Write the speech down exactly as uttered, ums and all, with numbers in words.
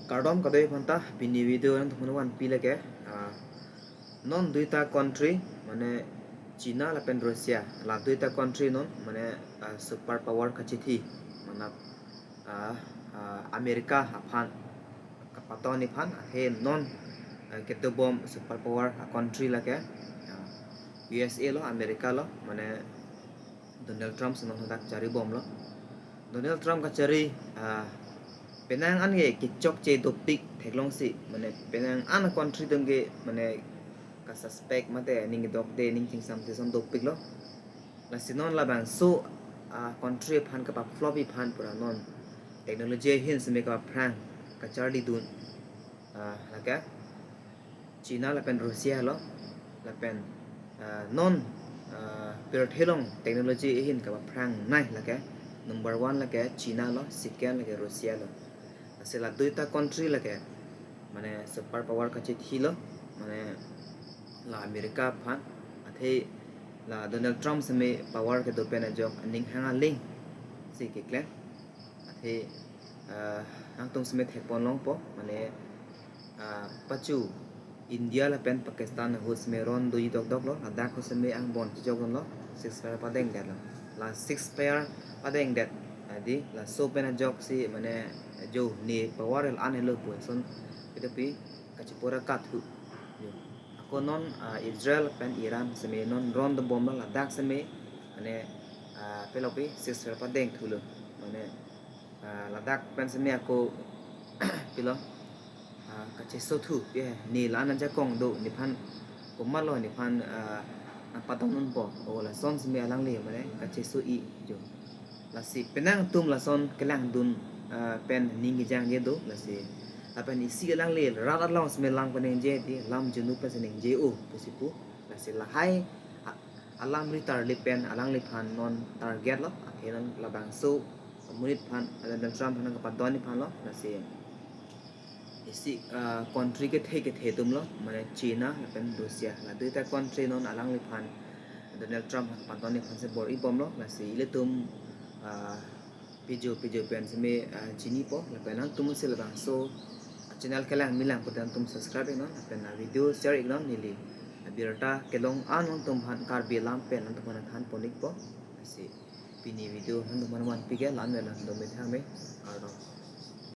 Kardom kadokave aphanta, pini video nangtum aphan vanpi lake, ah, non duita country, mane China lapen Russia, la duita country non, mane, ah, super power kachethi, mane, ah, ah, America aphan kapadon aphan, athe non, ah, kedobom super power a country lake, ah, U S A lo, America lo, mane Donald Trump si non hadak charibomlo. Donald Trump kachari, ah, penang an ke kechokche dopik theklongsi, mane penang an country atum ke mane ka suspect mate ning dokde ning chingsamse ason dopiklo. Lasi non labangso, ah, country aphan kapa-flop aphan pura non technology ahin seme kapaphrang kacharlidun, ah, lake China lapen Russia lo, lapen, ah, non, ah, pirthe along technology ahin kapaphrang nai lake, number one lake China lo, second lake Russia lo. Lasi la duita country lake, mane super power kachethi lo, mane la America aphan, athe la Donald Trump seme power kedo pen ajok aning hang aling si keklem. Athe, ah, nangtum seme thekpon longpo, mane, ah, pachu India lapen Pakistan ahut seme ron doji dokdok lo, ladak ahut seme angbong chejok lo, ceasefire padengdetlo. La ceasefire padengdet adi, laso pen ajoksi mane jo ne power el an helo pu ason, pi ta pi kachipura kathu. Jo. Ako non, ah, Israel pen Iran seme non ron dobomlo, ladak seme mane, ah, pelopi ceasefire padengthulo. Mane, ah, ladak pen seme ako pilo, ah, kachesothu, ye, ne la-an ajakong do, nephan komatlo, nephan, ah, nangpadon unpo, o lason seme alangli mane kacheso-i jo. Lasi penang atum lason kelangdun, ah, pen ning kejangje do, lasi lapen isi alangli rat along seme lang paningje ti lam junu pen si ningje-o pusi pu, lasi lahai, ah, alam ritar li pen alangliphan non target lo, athe non labangso amonit aphan, Donald Trump aphan kapadon aphan lo, lasi isi, ah, country kethe kethe atum lo, mane China lapen Russia, la duita country non alangliphan Donald Trump aphan kapadon aphan si bor-ibomlo, lasi ilitum, ah, pijo pijo pen seme, ah, chinipo, lapen nangtum si labangso channel kelang milang pute nangtum subscribe iknon, lapen, ah, video share iknon, neli, ah, birta kelong an nangtum aphan Karbi alam pen nangtum aphan thanpon ikpo, lasi pini video nangtum aphan vanpi ke la-an, nangtum methang me, kardom.